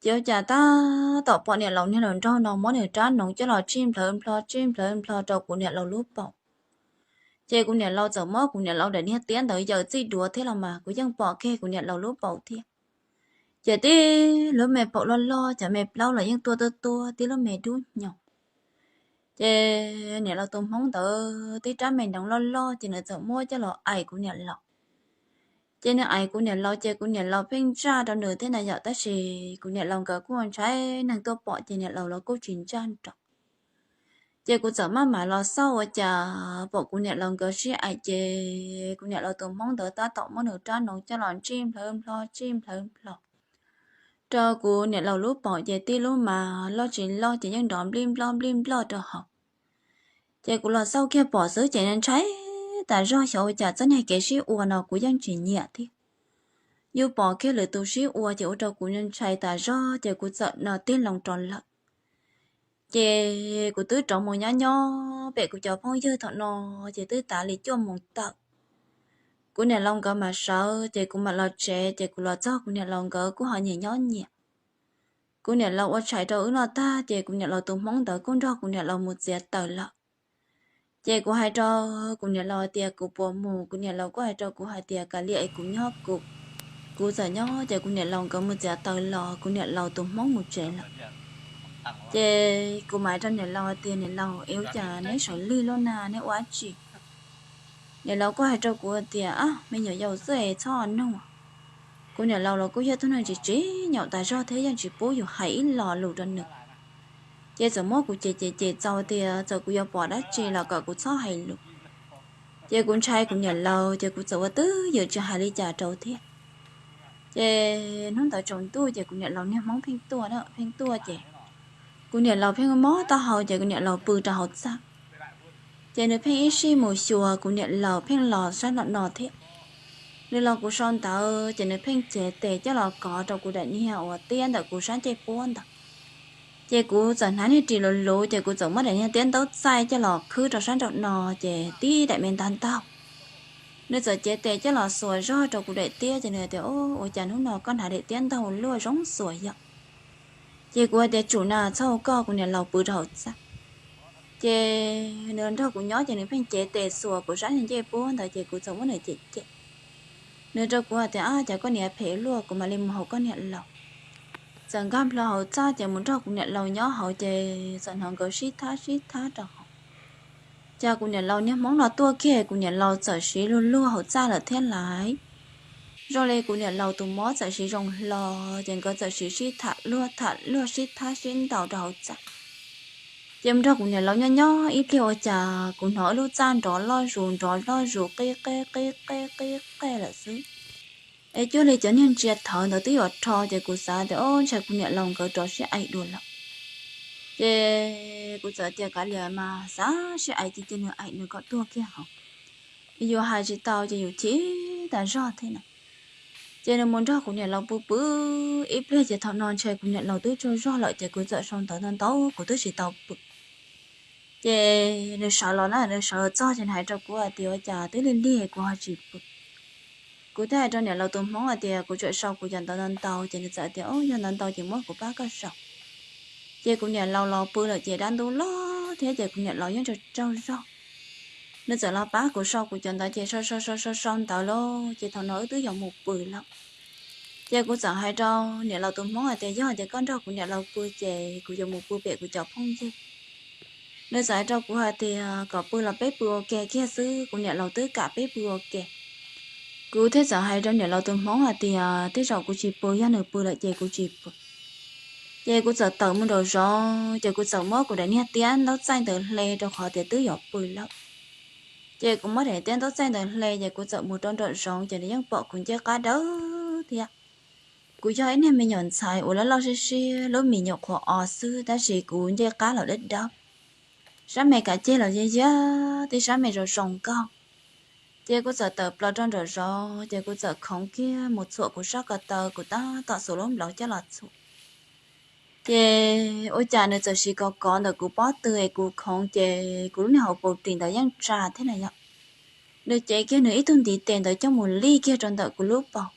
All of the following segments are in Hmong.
Ces ua cas tab tom pom niam laus niag hluas nraug no muab nws rab noov coj los tsij nplhawv nplho tsij nplhawv nplho rau kuv niam laus lub paum. Ces kuv niam laus txawm muab kuv niam laus daim niag tiab ntawd yaws txij duav thiab los mas kuv yeej pom kiag kuv niam laus lub paum thiab. Ces tib lub me paum loj loj, cov me plaub los yeej tuaj tuaj tuaj tib lub me dub nyoos. Ces niam laus tus hmoob ntawd tib rab me noov loj loj ces nws txawm muab coj los aim kuv niam laus. Ces nws aim kuv niam laus ces kuv niam laus pheej ntsaj rau nws thiab na yom, tab sis kuv niam laus nkawd kuj ntshai neeg tuaj pom ces niam laus los kuj tsis ntsaj nrov. Ces kuv txawm maj mam los xauj ua cas pom kuv niam laus nkawd sib aim ces kuv niam laus tus hmoob ntawd tab tom muab nws rab noov coj los ntsij nplhawv nplho ntsij nplhawv nplho rau kuv niam laus lub paum ces tib lub mas loj tsis loj ces yeej nrov nplij nploj nplij nploj rau hauv. Ces kuv los xauj kiag pom xwb ces ntshai tas zog, xyov ua cas txoj niag kev sib ua no kuv yeej tsis nyiam thiab. Yus pom kiag lwm tus sib ua ces ua rau kuv ntshai tas zog ces kuv txawm no tig loo rov lawm. Ces kuv twb rov mus nyob nyob pem kuv cov phooj ywg thaum no ces twb tav li cuaj moos tawm. Kuv niam laus nkawd mam sawv ces kuv mam los tsev ces kuv los txog kuv niam laus nkawd kuj ho nyias nyob nyias. Kuv niam laus ua tshais rau wb noj tag ces kuv niam laus tus hmoob ntawd kuj nrog kuv niam laus mus txiav taws lawm. Ces kuv hais rau kuv niam laus tias kuv puas mus, kuv niam laus kuj hais rau kuv hais tias kav liam es kuv nyob kuv. Kuv txawm nyob ces kuv niam laus nkawd mus txiav taws los kuv niam laus tus hmoob mus tsev lawm. Ces kuv mam hais rau niam laus hais tias niam laus, es ua cas neb sawv lig luaj na, neb ua dab tsi? Niam laus kuj hais rau kuv tias me nyuam yaus xwb es txhob nug. Kuv niam laus los kuj yog tug neeg tsis tsim nyog tas zog thiab yeej tsis pub yus hais ib lo lus rau nws. Ces txawm muab kuv cem cem cem txaus tias txawm kuv yuav pom dab tsi los kom kuv txhob hais lus. Ces kuv ntshai kuv niam laus ces kuv txawm ua twj ywm tsis hais li cas rau thiab. Ces hnub ntawd tsaus ntuj ces kuv niam laus niag hmoob pheej tuaj pheej tuaj ces kuv niam laus pheej mob taub hau ces kuv niam laus pw rau hauv txaj. Ces nws pheej ib sij mus xyuas kuv niam laus pheej los sab nraum no thiab. Nws los kuv sau ntawv ces nws pheej cev tes coj los kov rau kuv daim niag uas tiab ntawm kuv sab ncej puab ntawd. Ces kuv txawm hnav niag ris luv luv ces kuv txawm muab daim niag tiab ntaub txaij coj los khwb rau sab nraum no ces tib daim me ntaub ntaug. Nws txawm cev tes coj los xuas zog rau kuv daim tiab ces nws tias, Ua cas hnub no koj hnav daim tiab ntaug luaj zoo xuas yom? Ces kuv hais tias, Tsum na, txhob hu koj, kuv niam laus pw rau hauv txaj. Ces nws nrog kuv nyob ces nws pheej cev tes xuas kuv sab niag ncej puab ntawd ces kuv txawm muab nws cem cem. Nws rau kuv hais tias, Ab, cas koj niam phem luaj, kuv mam li mus haum koj niam laus. Txawm nkag nplho hauv txaj ces mus nrog kuv niam laus nyob hauv ces txawm hnov nkawd sib thab sib thab rau hauv. Ces kuv niam laus niag hmoob los tuaj kiag, kuv niam laus txawm siv luag luag hauv txaj lawm thiab laiv. Zoo li kuv niam laus tus mob txawm siv zoo hlo, ces nkawd txawm siv sib tham luag tham luag sib thab sib ntaus rau hauv txaj. Ces mus nrog kuv niam laus nyob nyob ib pliag ua cas kuv hnov ib lub txaj nrov loj zus nrov loj zus qib qeb qib qeb qib qeb lawm xwb. Es cuag li cov niag ntsia thawv ntawd twb yuav rho ces kuv xav tias, Ob, ntshai kuv niam laus nkawd rov sib aim dua lawm. Ces kuv txawm tias, Kav liam mas xav sib aim ces cia nws aim nws kom tuag kiag hauv. Yus hais tsis tau ces yus chim tas zog thiab na. Ces nws mus nrog kuv niam laus pw pw ib pliag ces thaum no ntshai kuv niam laus twb tsaug zog lawm ces kuv txawm sau ntawv ntau ntau kuv twb tsis tau pw. Ces nws sawv los na, nws sawv los txog ces nws hais rau kuv hais tias, Ua cas twb lig lig kuv ho tsis pw? Kuv thiaj hais rau niam laus tus hmoob hais tias, Kuv tseem sau kuv cov ntawv ntau ntau. Ces nws txawm tias, Ob, yog ntawv ntau ces muab kuv pab koj sau. Ces kuv niam laus los pw lawm ces dab ntub loj thiab ces kuv niam laus yeej tsaug tsaug zog. Nws txawm los pab kuv sau kuv cov ntawv ces sau sau sau sau sau ntawv lauj, ces thaum no wb twb yuav mus pw lawm. Ces kuv txawm hais rau niam laus tus hmoob hais tias, Yog tias koj nrog kuv niam laus pw ces kuv yuav mus pw pem kuv cov phooj ywg. Nws txawm hais rau kuv hais tias, Kom pw los peb pw ua ke kiag xwb, kuv niam laus twb kam peb pw ua ke. Kuv thiaj txawm hais rau niam laus tus hmoob hais tias, Tej zaum kuv tsis pw, yog nws pw lawm ces kuv tsis pw. Ces kuv txawm tawm mus nraum zoov ces kuv txawm muab kuv daim niag tiab ntaub txaij ntawd hle rau qhov tias twb yuav pw lawm. Ces kuv muab daim tiab ntaub txaij ntawd hle ces kuv txawm mus rau nraum zoov ces nws yeej pom kuv ncej qab dawb thiab. Kuv yog ib niag me nyuam ntxhais uas loj loj siab siab, lub mis nyuam qhuav o xwb tab sis kuv ncej qab los dawb dawb, sab me kav ceg los yaj yaj, tib sab me zoo zoo nkauj. Ces kuv txawm tawm plaws rau nraum zoov ces kuv txawm khoov kiag mus txhuam kuv sab ko taw, kuv tab tom xuas lub nplawv coj los txhuam. Ces ua cas nws txawm siv kov kov ntawm kuv pob tw es kuv khoov ces kuv lub niag hauv paus ris ntawd yeej tsa thiab na yom. Nws cev kiag nws ib tug ntiv tes ntawd coj mus lij kiag rau ntawm kuv lub paum.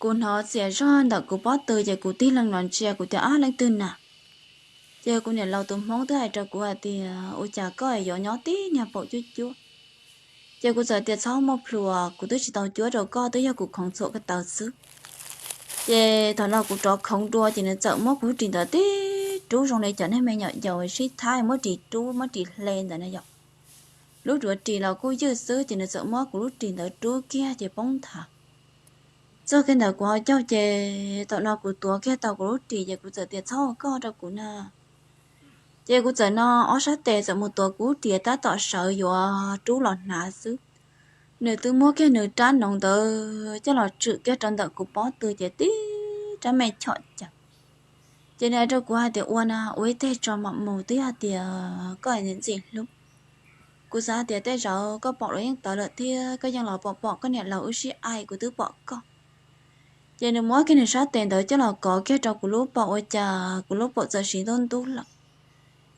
Kuv hnov txias zog ntawm kuv pob tw ces kuv tig leeg los ntsia kuv tias, Ab, leej twg na? Ces kuv niam laus tus hmoob twb hais rau kuv hais tias, Ua cas koj yuav nyob tib niag paum cuab cuab? Ces kuv txawm tias, Txhob muaj plhus, kuv twb tsis tau cuab rau koj, twb yog kuv khoov txhuam ko taw xwb. Ces thaum no kuv rov khoov dua ces nws txawm muab kuv lub ris ntawd tib rub zoo li cov neeg me nyuam yaus sib thab muab ris rub muab ris hle ntawd na yom. Lub duav ris los kuj ywj xwb ces nws txawm muab kuv lub ris ntawd rub kiag ces poob nthav. Txog kiag ntawm kuv hauv caug ces thaum no kuv tuav kiag tau kuv lub ris ces kuv txawm tias, Txhob ua koj rau kuv na. Ces kuv txawm no ob sab tes txawm mus tuav kuv lub ris tab tom sawv yuav rub los hnav xwb, nws twb muab kiag nws rab noov ntawd coj los tswm kiag rau ntawm kuv pob tw ces tib rab me chom cawv. Ces nws hais rau kuv hais tias, Ua na, ua ib teg tso mam mus, twb yog tias koj ntxim hlub. Kuv xav hais tias tej zaum koj pom los yeej tawv lawm thiab, koj yeej los pom pom koj niam laus wb sib aim, kuv twb pom koj. Ces nws muab kiag nws sab tes ntawd coj los kov kiag rau kuv lub paum, ua cas kuv lub paum txawm siv ntub ntub lawm.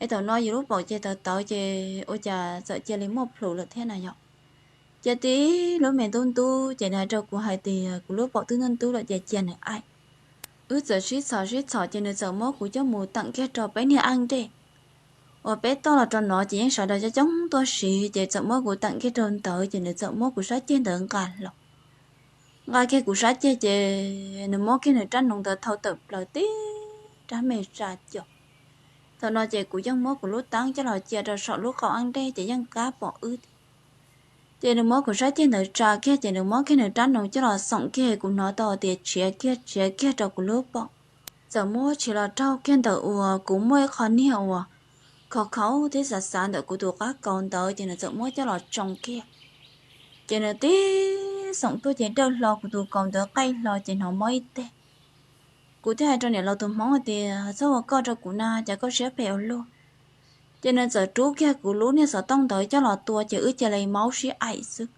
Es thaum no yus lub paum ces tawv tawv ces ua cas txawm cia li muaj plhus lawm thiab na yom. Ces tib lub me ntub ntub ces nws hais rau kuv hais tias kuv lub paum twb ntub ntub lawm ces cia nws aim. Wb txawm sib txhom sib txhom ces nws txawm muab kuv coj mus teem kiag rau peb niag aj dej uas peb toj los rau no ces yeej sawv daws coob coob tuaj siv, ces txawm muab kuv teem kiag rau ntawd ces nws txawm muab kuv sab ceg ntawd nqa hlo. Nqa kiag kuv sab ceg ces nws muab kiag nws rab noov ntawd thau tawm plaws tib rab me tsa cos. Thaum no ces kuv yeej muab kuv lub teeb coj los cia rau saum lub qau aj dej ces yeej qab pom wb thiab. Ces nws muab kuv sab ceg ntawd tsa kiag ces nws muab kiag nws rab noov coj los xoom kiag, kuv hnov tau tias tshiav kiag tshiav kiag rau kuv lub paum. Txawm muab tshiav los raug kiag ntawm uas kuv muaj ib qho niag uas khov khaus thiab xav xav ntawm kuv tus qab kaus ntawd ces nws txawm muab coj los tsoo kiag. Ces nws tib xoom tuaj ces dawj hlo kuv tus kaus ntawd qaij hlo ces hnov mob ib teg. Kuv thiaj hais rau niam laus tus hmoob hais tias, Txhob ua koj rau kuv na, cas koj siab phem ua luaj. Ces nws txawm rub kiag kuv lub niag xov tooj ntawd coj los tua ces wb cia li maub sib aim xwb.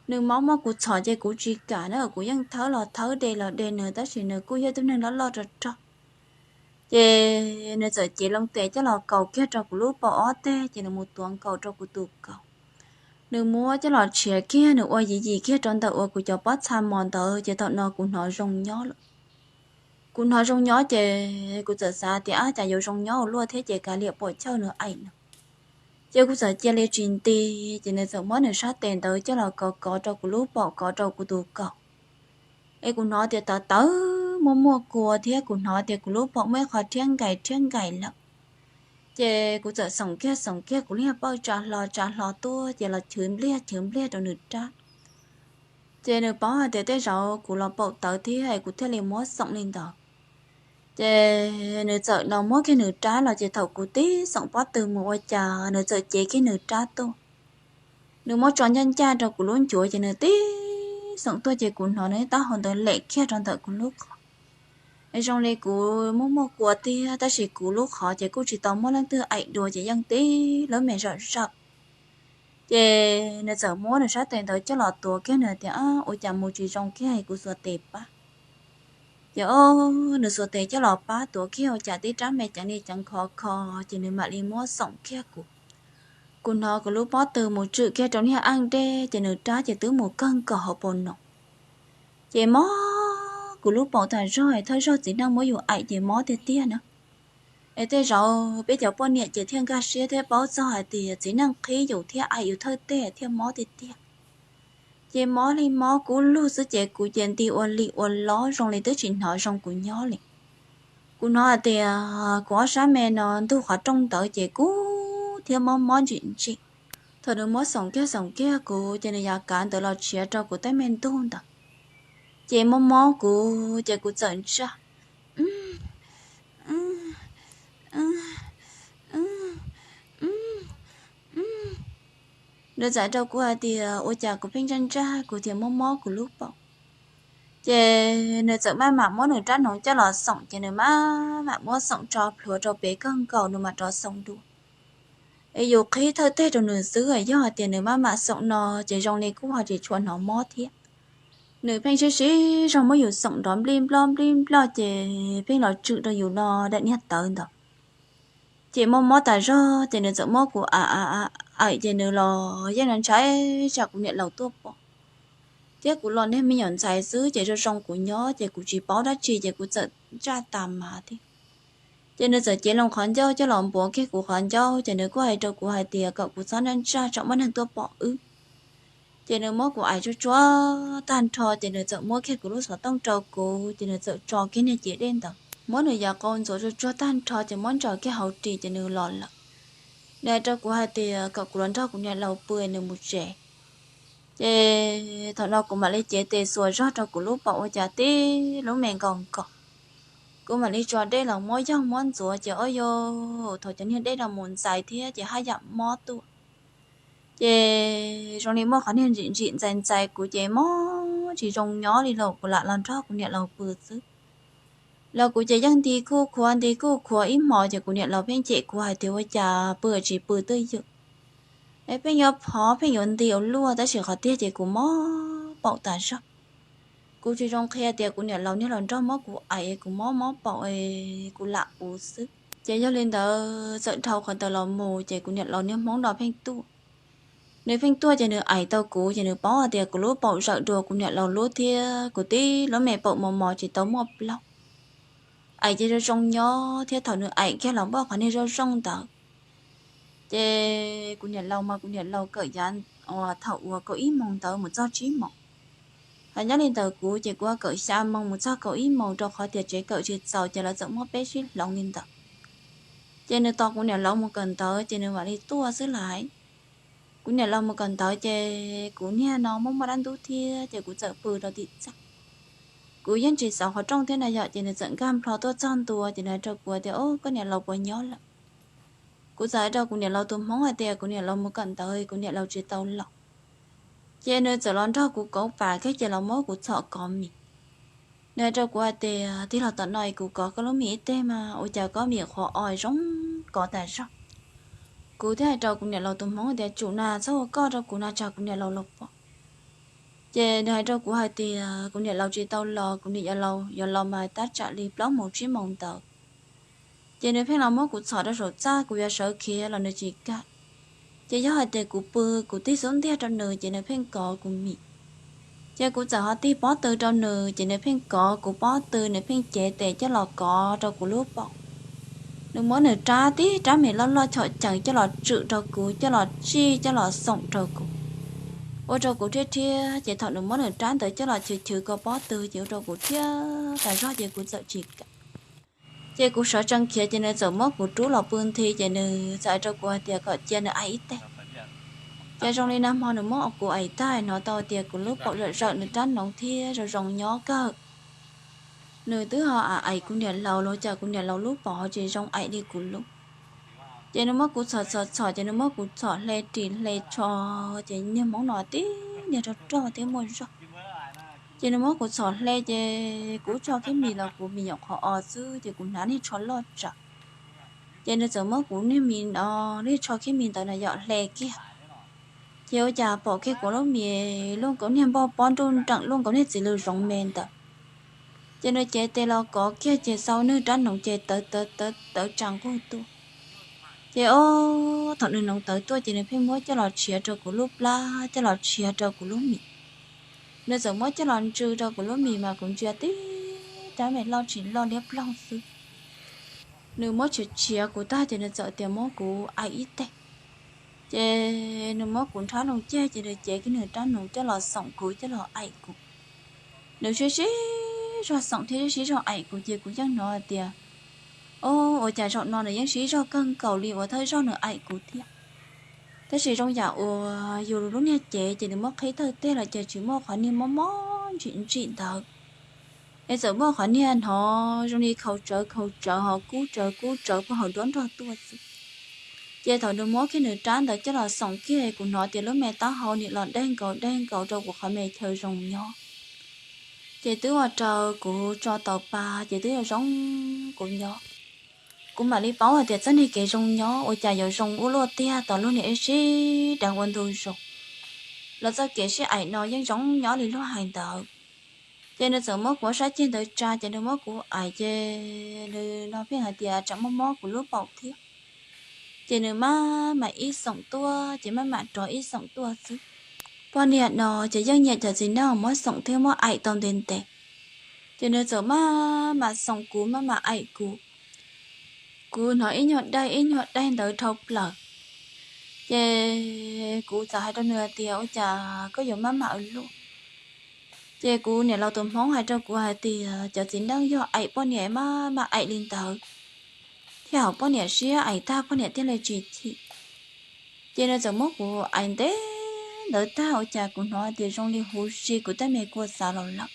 Nws maub muab kuv txhom ces kuv tsis kam na, kuv yeej thawb los thawb de los de nws, tab sis nws kuj yog tib neeg loj loj rog rog. Ces nws txawm cev loo tes coj los kaus kiag rau kuv lub paum ob teg ces nws mus tuav nkaus rau kuv tus kaus. Nws muab coj los tshiav kiag, nws ua yim yim kiag rau ntawm uas kuv cov pob txha mos ntawd ces thaum no kuv hnov zoo nyob lawm. Kuv hnov zoo nyob ces kuv txawm xav tias, Ab, cas yuav zoo nyob ua luaj thiab ces kav liam puas chawj nws aim no. Ces kuv txawm cia li tsis nti, ces nws txawm muab nws sab tes ntawd coj los kov kov rau kuv lub paum, kov rau kuv tus kaus. Es kuv hnov tias tawv tawv, muaj muaj kua thiab kuv hnov tias kuv lub paum muaj ib qho rhiab nkais rhiab nkais lawm. Ces kuv txawm xoom kiag xoom kiag, kuv liag pawj tsa hlo tsa hlo tuaj ces los chwv npliag chwv npliag rau nws rab. Ces nws paub hais tias tej zaum kuv los paum tawv thiab es kuv thiaj li muab xoom li ntawd. Ces nws txawm los muab kiag nws rab los ces thaum kuv tib xoom pob tw mus ua cas nws txawm cev kiag nws rab tuaj. Nws muab tso ncaj ncaj rau kuv lub ncuav ces nws tib xoom tuaj ces kuv hnov nws taub hau ntawd lem kiag rau ntawm kuv lub qhov. Es zoo li kuv muaj muaj kua tiag tab sis kuv lub qhov ces kuj tsis tau muaj leej twg aim dua ces yeej tib lub me zom zaws. Ces nws txawm muab nws sab tes ntawd coj los tuav kiag, nws tias, Ua cas mus tsis zoo kiag, kuv xuas tes pab. Ces o, nws xuas tes coj los pab tuav kiag ua cas tib rab me ceev li ceev khov kho, ces nws mam li muab xoom kiag kuv. Kuv hnov kuv lub pob tw mus tswm kiag rau niag aj dej ces nws rab ces twb mus kawg nkaus hauv paus noom. Ces mob kuv lub paum tas zog, thawj zaug txiv neej muab yus aim ces mob tiag tiag na. Es tej zaum peb cov poj niam ces thiaj nkag siab thiab paub txog hais tias txiv neej qhib yus thiab aim yus thawj teg thiaj mob tiag tiag. Ces mob li mob kub lug xwb ces kuv ces nti ua lim ua lob zoo li twb tsis hnov zoo kuv nyob li. Kuv hnov hais tias kuv ob sab me no ntug qhov rooj ntawd ces kub thiab mob mob ntsim ntsim. Thaum nws muab xoom kiag xoom kiag kuv ces nws yav kav ntawd los tshiav rau kuv tej me ntug ntawd. Ces mob mob kuv ces kuv txawm ntsaj. Nws txawm rau kuv hais tias ua cas kuv pheej ntsaj ntsaj kuv thiaj mob mob kuv lub paum. Ces nws txawm maj mam muab nws rab hnoov coj los xoom ces nws maj mam muab xoom tso plhuav rau pem kawg nkaus nws mam rov xoom dua. Es yus qhib thawj teg rau nws xwb, yog hais tias nws maj mam xoom no ces zoo li kuj ho tsis tshua hnov mob thiab. Nws pheej sib sib zog muab yus xoom nrov nplij nploj nplij nploj ces pheej los tswm rau yus no daim niag tawv ntawd. Ces mob mob tas zog ces nws txawm muab kuv aim aim ces nws los yeej ntshai tsam kuv niam laus tuaj pom. thiab kuv los niag me nyuam ntxhais xwb ces zoo zoo kuv nyob ces kuv tsis paub dab tsi ces kuv txawm ntsaj tas mas thiab. Ces nws txawm cev loo qhov ncauj coj los npuav kiag kuv qhov ncauj ces nws kuj hais rau kuv hais tias kom kuv txhob ntsaj ntsaj tsam muaj neeg tuaj pom wb. Ces nws muab kuv aim tsuag tsuag tag nrho ces nws txawm muab kiag kuv lub xov tooj rau kuv ces nws txawm tso kiag niag cev dej ntawd, muab nws yav qau ntxuav tsuag tsuag tag nrho ces muab ntsaws kiag hauv ris ces nws los lawm. Nws hais rau kuv hais tias kom kuv los nrog kuv niam laus pw nws mus tsev. Ces thaum no kuv mam li cev tes xuas zog rau kuv lub paum ua cas tib lub me nkaus nkaus. Kuv mam li tso dej los muab yog muab ntxuav ces o yo, thaum cov niag dej no mus ntxais thiab ces haj yam mob tuaj. Ces zoo li muaj qhov niag ntsim ntsim ntxais ntxais kuv ces mob tsis zoo nyob li los kuv lam los nrog kuv niam laus pw xwb. Los kuv ces yeej nti kuj khuav nti kuj khuav ib hmos ces kuv niam laus pheej cem kuv hais tias ua cas pw tsis pw twj ywm, es pheej yuav phov pheej yuav nti ua luaj tab sis qhov tiag ces kuv mob paum tas zog. Kuv tsis zoo qhia tias kuv niam laus niag los nrog muab kuv aim es kuv mob mob paum es kuv lam ua xwb. Ces yog li ntawd txawm dhau qhov ntawd los mus ces kuv niam laus niag hmoob no pheej tuaj. Nws pheej tuaj ces nws aim tau kuv ces nws paub hais tias kuv lub paum zawm dua kuv niam laus lub thiab kuv tib lub me paum mos mos tsis tau muaj plaub. Aim ces zoo zoo nyob thiab thaum nws aim kiag los npaj qhov niag zoo zoo ntawd. Ces kuv niam laus mas kuv niam laus kawm yav uas thaum uas kaum ib moos ntawd mus txog tsib moos. Hos nyob li ntawm kuv ces kuv kawm xya moos mus txog kaum ib moos rau qhov tias tsev kawm tsis txaus ces lawv txawm muab peb sib hloov li ntawd. Ces nws tos kuv niam laus mus kawm ntawv ces nws mam li tuaj xwb lais. Kuv niam laus mus kawm ntawv ces kuv niag no muaj muaj dab ntub thiab ces kuv txawm pw rau tim txaj. Kuv yeej tsis xauv qhov rooj thiab na yom ces nws txawm nkag nplho tuaj txog ntua ces nws hais rau kuv tias o koj niam laus puas nyob lawm. Kuv txawm hais rau kuv niam laus tus hmoob hais tias kuv niam laus mus kawm ntawv kuv niam laus tsis tau los. Ces nws txawm los nrog kuv kauv pas kiag ces los muab kuv txhom kov mis. Nws hais rau kuv hais tias tig los tom no kuv kov koj lub mis ib teg mas ua cas koj mis qhuav o zoo kov tas zog. Kuv thiaj hais rau kuv niam laus tus hmoob tias tsum na txhob ua koj rau kuv na tsam kuv niam laus los pom. Ces nws hais rau kuv hais tias kuv niam laus tsis tau los kuv niam laus yuav los mas tab tsam li plaub moos tsib moos ntawd. Ces nws pheej los muab kuv txhom rau saum txaj kuv yuav sawv khiav los nws tsis kam. Ces yog hais tias kuv pw kuv tig xub ntiag rau nws ces nws pheej kov kuv mis. Ces kuv txawm ho tig pob tw rau nws ces nws pheej kov kuv pob tw nws pheej cev tes coj los kov rau kuv lub paum. Nws muab nws rab tib rab me loj loj chom cees coj los tswm rau kuv coj los tsij coj los xoom rau kuv. Ua rau kuv rhiab rhiab ces thaum nws muab nws rab ntawd coj los chwv chwv kuv pob tw ces ua rau kuv rhiab tas zog ces kuv txawm tsis kam. Ces kuv sawv tsees khiav ces nws txawm muab kuv rub los pw nthi ces nws txawm hais rau kuv hais tias kom cia nws aim ib teg. Ces zoo li nag hmo nws muab kuv aim tag hnov tau tias kuv lub paum zawm zawm nws rab hnoov thiab zoo zoo nyob kawg. Nws twb ho aim kuv niam laus los cas kuv niam laus lub paum ho tsis zoo aim li kuv lub. Ces nws muab kuv txhom txhom txhom ces nws muab kuv txhom hle ris hle tsho, ces niag hmoob no tib niag rog rog thiab muaj zog. Ces nws muab kuv txhom hle ces kuv tso kiag mis los kuv mis nyuam qhuav o xwb ces kuv hnav niag tsho loj tsawv. Ces nws txawm muab kuv niag mis no, niag tsho kiag mis ntawd na yom hle kiag. Ces ua cas pom kiag kuv lub mis luaj nkaus niag npog pob nruj nreem luaj nkaus niag txiv lws zoov me ntawd. Ces nws cev tes los kov kiag ces xau nws rab hnoov ces tawv tawv tawv tawv tsa nqug tuaj. Ces o, thaum nws hnoov tawv tuaj ces nws pheej muab coj los tshiav rau kuv lub plab coj los tshiav rau kuv lub mis. Nws txawm muab coj los ntsw rau kuv lub mis mas kuv ntsia tib rab me loj tsis loj liab ploog xwb. Nws muab tshiav tshiav kuv tag ces nws txawm tias muab kuv aim ib teg. Ces nws muab kuv nrhab loo ceg ces nws cev kiag nws rab hnoov coj los xoom kuv coj los aim kuv. Nws sib sib zog xoom thiab sib sib zog aim kuv ces kuv yeej hnov tias, o, ua cas zaum no nws yeej sib zog kawg nkaus li uas thawj zaug nws aim kuv thiab. Tab sis zoo yam uas yus lub niag cev ces nws muab qhib tawg teg los ces tsis muaj qhov niag mob mob ntsim ntsim ntawd, es txawm muaj qhov niag hnov zoo li khaus tsawv khaus tsawv ho kub tsawv kub tsawv puag hauv duab nrog tuaj xwb. Ces thaum nws muab kiag nws rab ntawd coj los xoom kiag kuv hnov tias lub me taub hau nim los deg nkaus deg nkaus rau kuv qhov me chaw zoo nyob. Ces twb ua rau kuv tso taus pa ces twb yuav zoo kuv nyob. Kuv mam li paub hais tias txoj niag kev zoo nyob ua cas yuav zoo ua luaj tiag tos luag niam ib sib deev ua ntu zus. Los txoj kev sib aim no yeej zoo nyob li luag hais ntawd. Ces nws txawm muab kuv sab ceg ntawd tsa ces nws muab kuv aim ces nws no pheej hais tias tsam mob mob kuv lub paum thiab. Ces nws maj mam ib xoom tuaj ces maj mam rov ib xoom tuaj xwb. Poj niam no ces yeej nyiam cov txiv neej muab xoom thiab muab aim tau ntev ntev, ces nws txawm maj mam xoom kuv, maj mam aim kuv. Kuv hnov ib nyuag daig ib nyuag daig ntawd dhau plaws, ces kuv txawm hais rau nws hais tias, Ua cas koj yuav maj mam ua luaj? Ces kuv niam laus tus hmoob hais rau kuv hais tias cov txiv neej yog aim poj niam maj mam aim li ntawd, thiaj haum poj niam siab, aim tag poj niam thiaj li tsis chim. Ces nws txawm muab kuv aim ntev ntawd tag, ua cas kuv hnov tias zoo li huv si kuv tej me kua xav los lawm.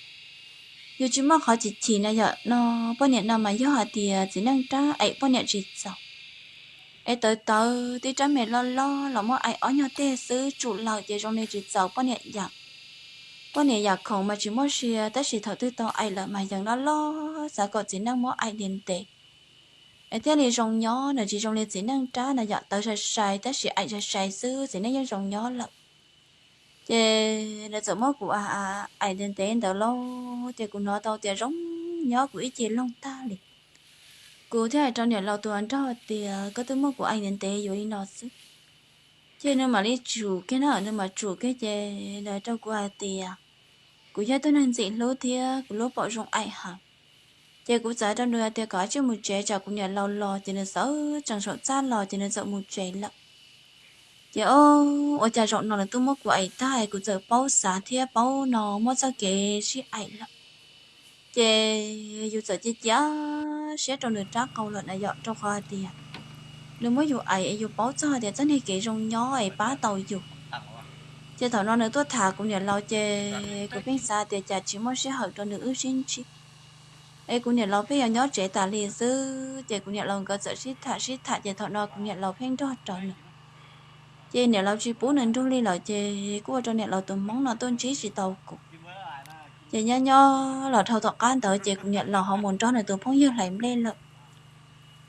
Yus tsis muaj qhov chim chim na yom no, poj niam no mas yog hais tias txiv neej rab aim poj niam tsis txaus, es tawv tawv tib rab me loj loj los muab aim ob nyuag teg xwb tsum lawm ces zoo li tsis txaus poj niam yam. Poj niam yam khoom mas tsis muaj sia, tab sis thaum twg tau aim lawm mas yeej loj loj, xav kom txiv neej muab aim ntev ntev es thiaj li zoo nyob, nws tsis zoo li txiv neej rab na yom, tawv sai sai tab sis aim sai sai xwb txiv neej yeej zoo nyob lawm. Ces nws txawm muab kuv aim ntev ntev ntawd lauj, ces kuv hnov tau tias zoo nyob kuv ib ce loog tag li. Kuv thiaj hais rau niam laus tus hluas nraug tias, Koj twb muab kuv aim ntev ntev yuav li no xwb. Ces nws mam li tsum kiag na, nws mam tsum kiag ces nws hais rau kuv hais tias, Kuv yog ib tug neeg ntxim hlub thiab kuv lub paum zoo aim heev. Ces kuv txawm hais rau nws hais tias kom tsij mus tsev tsam kuv niam laus los, ces nws sawv tsees saum txaj los ces nws txawm mus tsev lawm. Ces o, ua cas zaum no nws twb muab kuv aim tag, kuv txawm paub xav thiab paub no muab txoj kev sib aim lawm. Ces yus txawm cia cia siab rau nws rab qau lawm na yom, rau qhov hais tias nws muab yus aim es yus paub txog hais tias txoj niag kev zoo nyob es pab tau yus. Ces thaum no nws tuaj tham kuv niam laus ces kuv pheej xav tias cas tsis muaj sij hawm rau nws wb sib ntsib, es kuv niam laus pheej yuav nyob tsev tas li xwb. Ces kuv niam laus nkawd txawm sib tham sib tham ces thaum no kuv niam laus pheej nrog rawv nws. Ces niam laus tsis pub nws nrug li lawm ces kuj ua rau niam laus tus hmoob no tuaj ntsib tsis tau kuv. Ces nyob nyob los dhau tom qab ntawd ces kuv niam laus ho mus nrog nws tus phooj ywg hlais nplej lawm.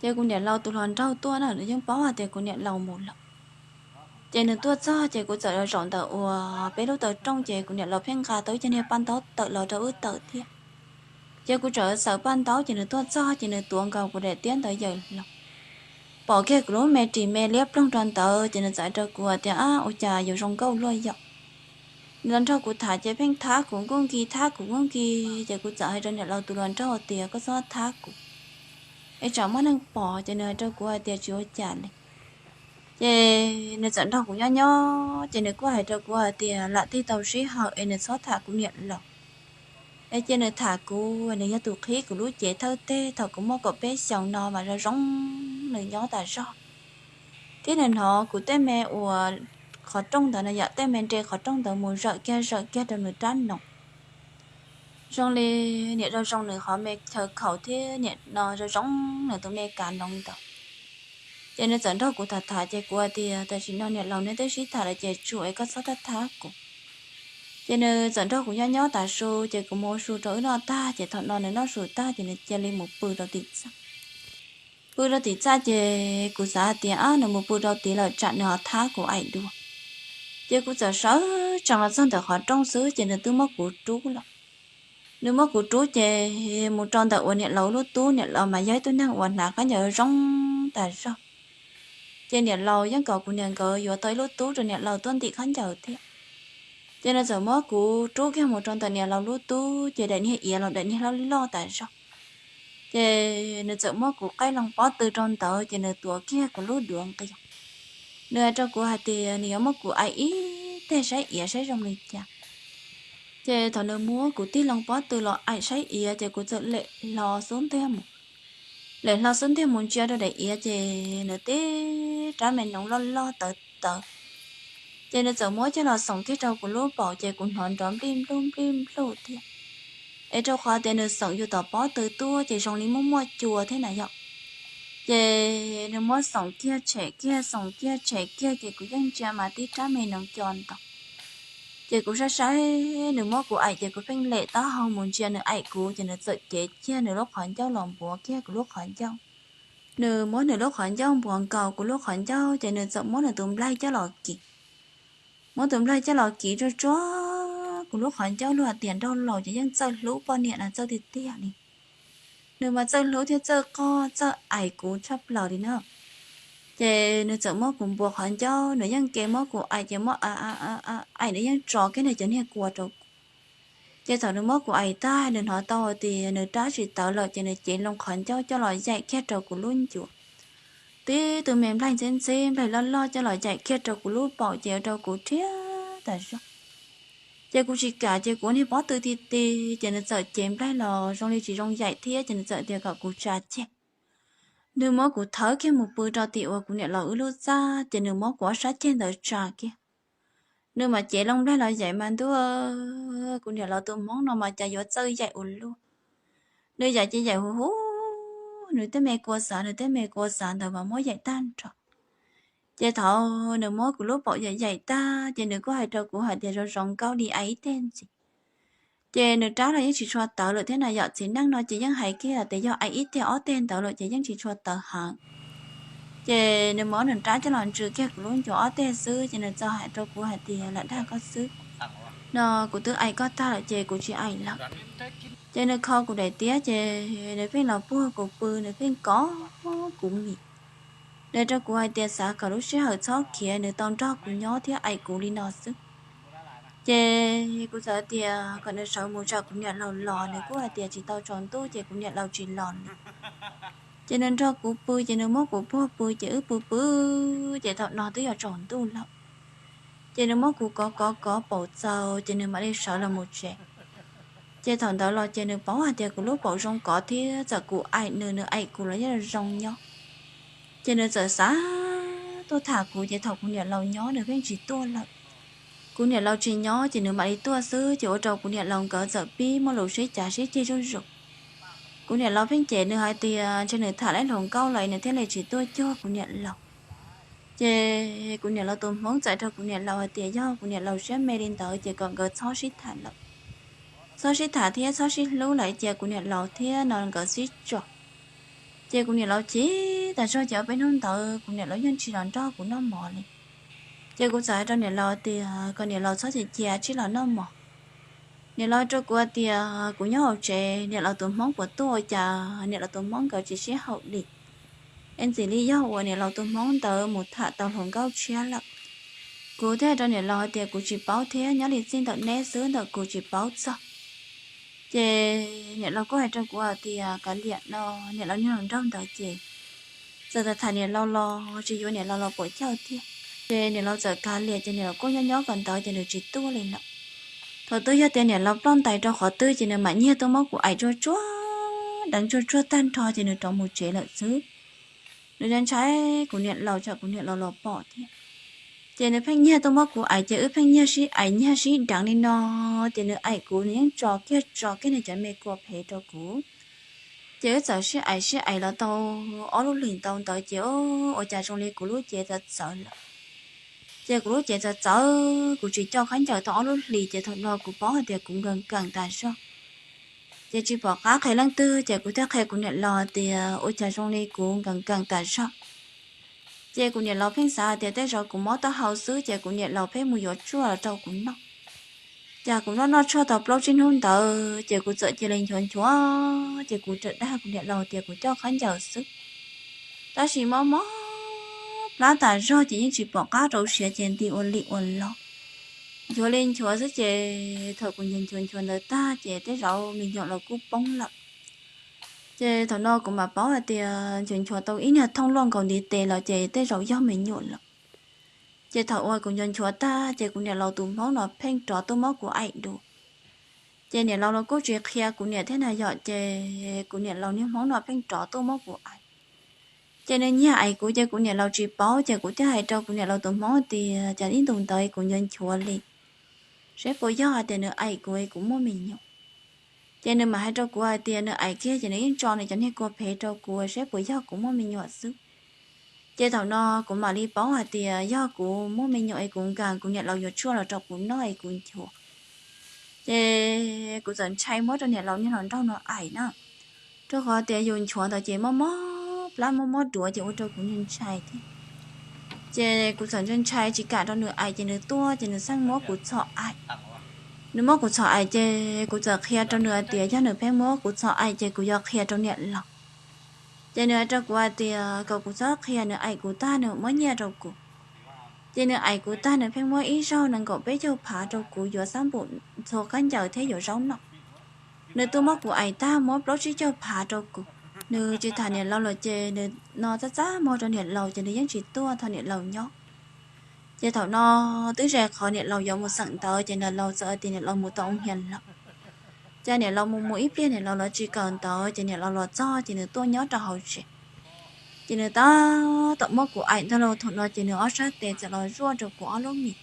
Ces kuv niam laus tus hluas nraug tuaj na, nws yeej paub hais tias kuv niam laus mus lawm. Ces nws tuaj txog ces kuv txawm zaum ntawm uas peb lub taw rooj ces kuv niam laus pheej nqa tau ib co niag paj ntaub tawm los rau wb tawm thiab. Ces kuv txawm xaws paj ntaub ces nws tuaj txog ces nws tuav nkaus kuv daim tiab ntawd yawm hlo, pom kiag kuv lub me ris me liab ploog rau ntawd ces nws txawm hais rau kuv tias, Ab, ua cas yuav zoo nkauj luaj yom? Nws los nrog kuv tham ces pheej thab kuv nkuj nki thab kuv nkuj nki. Ces kuv txawm hais rau niam laus tus hluas nraug tias, Koj txhob thab kuv, es tsam muaj neeg pom. Ces nws hais rau kuv hais tias, Tsis ua cas li. Ces nws txawm nrog kuv nyob nyob ces nws kuj hais rau kuv hais tias lam tig tau sij hawm es nws txhob tham kuv niam laus, es cia nws tham kuv, nws yog tus qhib kuv lub cev thawj teg thaum kuv muaj kaum peb xyoos no mas zoo zoo nws nyob tas zog. Thiab nws hnov kuv tej me uas qhov rooj ntawd na yom, tej me nre qhov rooj ntawd mus zawm kiag zawm kiag rau nws rab noov, zoo li niam zoo zoo nws qhov me chaw khaum thiab niam no zoo zoo nws tus me kav noov ntawd. Ces nws txawm nrog kuv tham tham ces kuv hais tias, Tam sim no niam laus neb twb sib tham lawm ces tsum es koj txhob thab thab kuv. Ces nws txawm nrog kuv nyob nyob tav su ces kuv mus ua su rau wb noj tag ces thaum no nws noj su tag ces nws cia li mus pw rau tim txaj. Pw rau tim txaj ces kuv xav hais tias, Ab, nws mus pw rau tid lawm tsam nws ho thab kuv aim dua. Ces kuv txawm sawv tsees los txog ntawm qhov rooj xwb ces nws twb muab kuv rub lawm. Nws muab kuv rub ces mus rau ntawm uas niam laus lub tub, niam laus mas yog ib tug neeg uas hnav khaub ncaws zoo tas zog. Ces niam laus yeej kom kuv niam nkawd yuav tau ib lub tub rau niam laus tuaj ntim khaub ncaws thiab. Ces nws txawm muab kuv rub kiag mus rau ntawm niam laus lub tub ces daim niag iav los daim niag loj loj tas zog. Ces nws txawm muab kuv qaij loo pob tw rau ntawd ces nws tuav kiag kuv lub duav nqia. Nws hais rau kuv hais tias nws yuav muab kuv aim ib teg saib iav saib zoo li cas. Ces thaum nws muab kuv tig loo pob tw los aim saib iav ces kuv txawm lem hlo xub ntiag mus. Lem hlo xub ntiag mus ntsia rau daim iav ces nws tib rab me noov loj loj tawv tawv. Ces nws txawm muab coj los xoom kiag rau kuv lub paum ces kuv hnov nrov nplij npluj nplij npluj thiab. Es rau qhov tias nws xoom yus tom pob tw tuaj ces zoo li muaj muaj cua thiab na yom. Ces nws muab xoom kiag tshem kiag xoom kiag tshem kiag ces kuv yeej ntsia mas tib rab me noov co ntawd. Ces kuv saib saib nws muab kuv aim ces kuv pheej lem taub hau mus ntsia nws aim kuv ces nws txawm cev kiag nws lub qhov ncauj los npuav kiag kuv lub qhov ncauj. Nws muab nws lub qhov ncauj npuav nkaus kuv lub qhov ncauj ces nws txawm muab nws tus nplaig coj los kiv. Muab tus nplaig coj los kiv tsuag tsuag kuv lub qhov ncauj luag hais tias nraug laus ces yeej txawj hlub poj niam no txawj tiag tiag li. Nws mas txawj hlub thiab txawj qoj txawj aim kuv tshaj plaws li na. Ces nws txawm muab kuv npuas qhov ncauj, nws yeej ke muab kuv aim ces muab aim, nws yeej tso kiag nws cov niag kua rau kuv. Ces thaum nws muab kuv aim tag, nws hnov tau hais tias nws rab tsis tawv lawm ces nws cev loo qhov ncauj coj los yaim kiag rau kuv lub ncuav. Tib tug me nplaig ntxhib ntxhib, nplaig loj loj coj los yaim kiag rau kuv lub paum ces ua rau kuv rhiab tas zog. Ces kuv tsis kam, ces kuv niag pob tw ti ti, ces nws txawm cev nplaig los zoo li tsis zoo yaim thiab, ces nws txawm tias kom kuv tsa ceg. Nws muab kuv thawb kiag mus pw rau tim uas kuv niam laus wb lub txaj, ces nws muab kuv ob sab ceg ntawd tsa kiag. Nws mam cev loo nplaig los yaim mas ntuj, kuv niam laus tus hmoob no mas cas yuav txawj yaim ua luaj. Nws yaim ces yaim huv huv, nws tej me kua xav, nws tej me kua xav ntawd mas muab yaim tag nrho. Ces thaum nws muab kuv lub paum yaim yaim tag, ces nws kuj hais rau kuv hais tias zoo zoo nkauj li, aim ib teg ntxiv. Ces nws rab los yeej tsis tshua tawv lawm thiab na yom, txiv neej no ces yeej hais kiag tias yog aim ib teg ob teg ntawd lawm ces yeej tsis tshua tawv heev. Ces nws muab nws rab coj los ntsws kiag kuv lub ncuav ob teg xwb, ces nws txawm hais rau kuv hais tias, lam dag koj xwb, no kuv twb aim koj tag lawm ces kuv tsis aim lawm. Ces nws kho kuv daim tiab, ces nws pheej los puag kuv pw, nws pheej kov kuv mis. Nws rau kuv hais tias xav kom lub sij hawm txhob khiav, nws tau nrog kuv nyob thiab aim kuv li no xwb. Ces kuv txawm tias kom nws sawv mus tsam kuv niam laus los, nws kuj hais tias tsis tau tsaus ntuj ces kuv niam laus tsis los li. Ces nws nrog kuv pw, ces nws muab kuv puag pw, ces wb pw pw, ces thaum no twb yuav tsaus ntuj lawm. Ces nws muab kuv kov kov kov paum txaus, ces nws mam li sawv los mus tsev. Ces thaum ntawd los ces nws paub hais tias kuv lub paum zoo kov thiab, txawm kuv aim nws, nws aim kuv los yeej zoo nyob. Ces nws txawm xav tuaj tham kuv, ces thaum kuv niam laus nyob nws pheej tsis tuaj lawm. Kuv niam laus tsis nyob ces nws mam li tuaj xwb, ces ua rau kuv niam laus nkawd txawm pib muaj lus sib cav sib ceg zuj zus. Kuv niam laus pheej cem nws hais tias ntshe nws tham lab hluas nkauj lawm nws thiaj li tsis tuaj cuag kuv niam laus. Ces kuv niam laus tus hmoob txawm rau kuv niam laus hais tias yog kuv niam laus siab me li ntawd ces kom nkawd txhob sib tham lawm. Txhob sib tham thiab txhob sib hlub lawm, cia kuv niam laus thiab no nkawd sib tso. Ces kuv niam laus chim tas zog, ces ob peb hnub ntawd kuv niam laus yeej tsis los nrog kuv noj mov li. Ces kuv txawm hais rau niam laus tias kom niam laus txhob cia cia tsis los noj mov. Niam laus rau kuv tias kuv nyob hauv tsev, niam laus tus hmoob puas tuaj ua cas niam laus tus hmoob nkawd tsis sib haum li. Es ntxim li yog uas niam laus tus hmoob ntawd mus tham tau hluas nkauj tshiab lawm. Kuv thiaj hais rau niam laus hais tias kuv tsis paub thiab, nyob li txij ntawm neb xwb, ntawm kuv tsis paub txog. Ces niam laus kuj hais rau kuv hais tias kav liam no, niam laus niag hluas nraug ntawd ces txawm tham niam laus los tsis yuav niam laus los puas chawj thiab. Ces niam laus txawm kav liam, ces niam laus kuj nyob nyob kom ntawd ces nws tsis tuaj li lawm. Thaum twg yog tias niam laus ploj ntais rau qhov twg ces nws mam nyiag tuaj muab kuv aim tsuag tsuag, deev tsuag tsuag tag nrho ces nws rov mus tsev lawm xwb. Nws ntshai kuv niam laus tsam kuv niam laus los pom thiab. Ces nws pheej nyiag tuaj muab kuv aim, ces wb pheej nyiag sib aim nyiag sib deev li no. Ces nws aim kuv, nws yeej tso kiag tso kiag nws cov me kua phem rau kuv. Ces wb txawm sib aim sib aim los tau ob lub hlis ntau ntawd ces ua cas zoo li kuv lub cev txawv txawv lawm. Ces kuv lub cev txawv txawv, kuv tsis coj khaub ncaws tau ob lub hlis, ces thaum no kuv paub hais tias kuv nkees nkees tas zog. Ces tsis pom qab qhia leej twg, ces kuv thiaj qhia kuv niam laus tias ua cas zoo li kuv nkees nkees tas zog. Ces kuv niam laus pheej xav tias tej zaum kuv mob taub hau xwb, ces kuv niam laus pheej mus yuav tshuaj los rau kuv noj. Ces kuv noj noj tshuaj tau plaub tsib hnub ntawd ces kuv txawm cia li nchuav nchuav, ces kuv txawm dag kuv niam laus tias kuv coj khaub ncaws xwb. Tab sis mob mob plab tas zog ces yeej tsis pom qab rau siav ces nti ua li ua los. Nchuav li nchuav xwb ces thaum kuv nchuav nchuav nchuav ntawd tag ces tej zaum me nyuam los kuj poob lawm. Ces thaum no kuv mam paub hais tias nchuav nchuav tau ib nyuag thooj luaj nkaus ntiv tes los ces tej zaum yog me nyuam lawm. Ces thaum uas kuv nchuav nchuav tag ces kuv niam laus tus hmoob no pheej rov tuaj muab kuv aim dua. Ces niam laus los kuj tsis qhia kuv niam thiab na yom, ces kuv niam laus niag hmoob no pheej rov tuaj muab kuv aim. Ces nws nyiag aim kuv ces kuv niam laus tsis paub, ces kuv thiaj hais rau kuv niam laus tus hmoob tias cas ib ntus ntawd kuv nchuav nchuav li, saib puas yog hais tias nws aim kuv es kuv muaj me nyuam. Ces nws mam hais rau kuv hais tias nws aim kiag ces nws yeej tso nws cov niag kua phem rau kuv, saib puas yog kuv muaj me nyuam xwb. Ces thaum no kuv mam li paub hais tias yog kuv muaj me nyuam es kuv nkees, kuv niam laus yuav tshuaj los rau kuv noj es kuv nchuav. Ces kuv txawm ntshai muab rau niam laus niag hluas nraug no aim na, rau qhov tias yus nchuav ntawd ces mob mob plab mob mob duav ces ua rau kuv ntshai thiab. Ces kuv txawm ntshai ntshai tsis kam rau nws aim ces nws tuaj ces nws txeej muab kuv txhom aim. Nws muab kuv txhom aim ces kuv txawm qhia rau nws hais tias yog nws pheej muab kuv txhom aim ces kuv yuav qhia rau niam laus. Ces nws hais rau kuv hais tias kom kuv txhob qhia, nws aim kuv tag nws muab nyiaj rau kuv. Ces nws aim kuv tag nws pheej muab ib zaug nees nkaum peb caug phav rau kuv yuav xab npum ntxhua khaub ncaws thiab yuav zaub noj. Nws tuaj muab kuv aim tag muab plaub tsib caug phav rau kuv. Nws tsis tham niam laus los ces nws no txaj txaj muag rau niam laus ces nws yeej tsis tuaj tho niam laus nyob. Ces thaum no twb ze qhov niam laus yuav mus xeem ntawv ces niam laus txawm tias niam laus mus tau ua hias lawm. Ces niam laus mus mus ib pliag niam laus los tsis kawm ntawv ces niam laus los txog ces nws tuaj nyob rau hauv tsev. Ces nws tab tom muab kuv aim ntag lauj, thaum no ces nws ob sab tes txawm los zuaj rau kuv ob lub mis.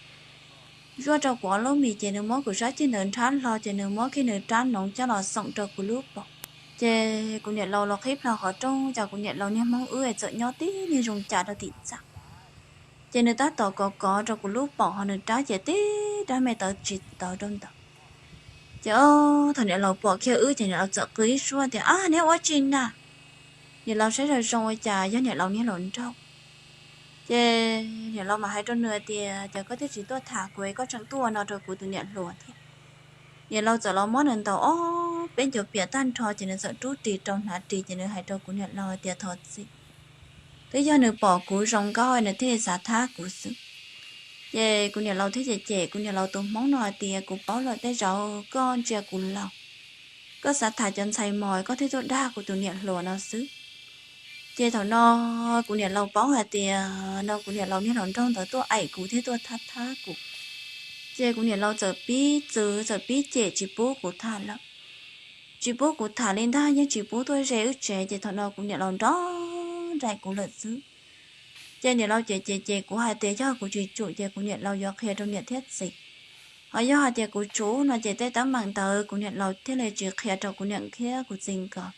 Zuaj rau kuv ob lub mis ces nws muab kuv sab ceg ntawd nrhab hlo ces nws muab kiag nws rab noov coj los xoom rau kuv lub paum. Ces kuv niam laus los qhib plho qhov rooj, cas kuv niam laus niag hmoob wb txawm nyob tib niag zoo cas rau tim txaj. Ces nws tab tom kov kov rau kuv lub paum ho nws rab ces tib rab me tawv tsis tawv rau ntawd. Ces thaum niam laus pom kiag wb ces niam laus txawm qw ib suab tias, Ab, neb ua tsi na? Niam laus saib zoo zoo ua cas yog niam laus niag hluas nraug. Ces niam laus mam hais rau nws tias, Cas koj thiaj tsis tuaj tham kuv es koj tseem tuaj ua no rau kuv tus niam hluas thiab? Niam laus txawm los muab nws ntaus ob peb ncuav piam tag nrho ces nws txawm rub ris rau hnav ris ces nws hais rau kuv niam laus tias, Thov txim, twb yog nws pom kuv zoo nkauj nws thiaj li xav thab kuv xwb. Ces kuv niam laus thiaj cem cem kuv niam laus tus hmoob no hais tias, Kuv paub lawm, tej zaum koj ntsia kuv laus, koj xav tham cov ntxhais mos koj thiaj tuaj dag kuv tus niam hluas no xwb. Ces thaum no kuv niam laus paub hais tias no kuv niam laus niag hluas nraug ntawd tuaj aim kuv thiab tuaj thab thab kuv. Ces kuv niam laus txawm pib txwv txawm pib cem tsis pub kuv tham lawm. Tsis pub kuv tham li ntag, yeej tsis pub tuaj ze wb tsev, ces thaum no kuv niam laus nrov nraim kuv lawm xwb. Ces niam laus cem cem cem kuv hais tias yog kuv tsis tsum ces kuv niam laus yuav qhia rau niam thiab txiv. Ho yog hais tias kuv tsum no ces tej teeb meem ntawd kuv niam laus thiaj li tsis qhia rau kuv niam thiab kuv txiv nkawd.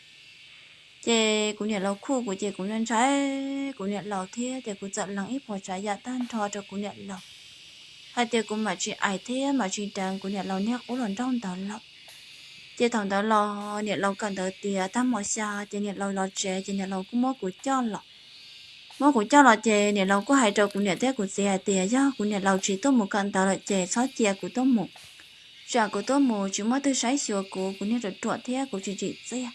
Ces kuv niam laus khuj kuv ces kuv ntshai kuv niam laus thiab ces kuv txawm lees ib puas tsav yam tag nrho rau kuv niam laus hais tias kuv mam tsis aim thiab mam tsis deev kuv niam laus niag qub hluas nraug ntawd lawm. Ces thaum ntawd los niam laus kawm ntawv tiav tag hmo xya ces niam laus los tsev ces niam laus kuj muab kuv coj los. Muab kuv coj los ces niam laus kuj hais rau kuv niam thiab kuv txiv hais tias yog kuv niam laus tsis tuaj mus kawm ntawv lawm ces txhob cia kuv tuaj mus, tsam kuv tuaj mus tsis muaj twg saib xyuas kuv, kuv niag ruam ruam thiab kuv tsis tsim txiaj.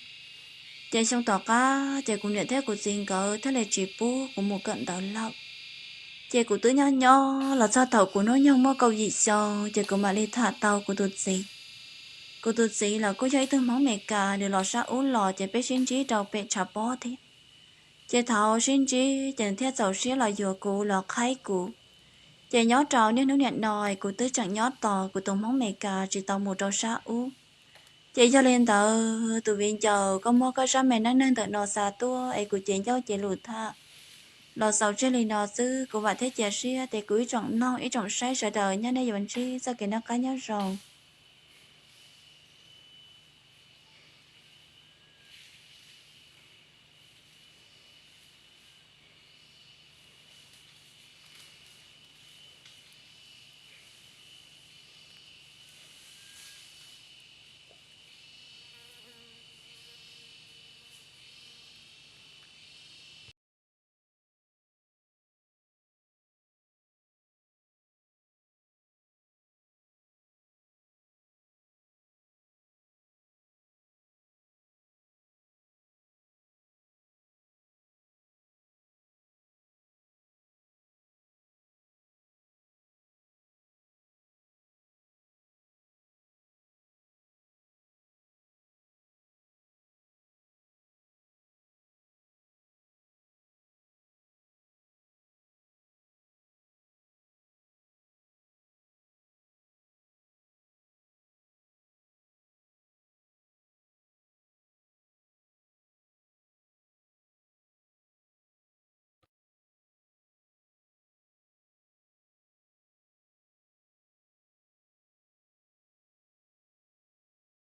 Ces xyoo tom qab ces kuv niam thiab kuv txiv nkawd thiaj li tsis pub kuv mus kawm ntawv lawm. Ces kuv twb nyob nyob los txog thaum kuv hnub nyoog muaj kaum yim xyoo ces kuv mam li tham tau kuv tus txiv. Kuv tus txiv los kuj yog ib tug Hmoob Meskas, nws los sab ub los ces peb sib ntsib rau pem tshav pob thiab. Ces thaum sib ntsib ces nws thiaj txaus siab los yuav kuv los qhaib kuv. Ces nyob rau niaj hnub niam no es kuv twb tseem nyob tos kuv tus Hmoob Meskas tsis tau mus rau sab ub. Ces yog li ntawd tus viv ncaus, koj muab koj zaj me neej neeg ntawm no xa tuaj es kuv cev ncauj cev lus tham los xaus tseg li no xwb. Kuv vam thiab cia siab tias kuv ib tsoom mloog ib tsoom saib sawv daws nyob nej yuav ntsib txoj kev noj qab nyob zoo.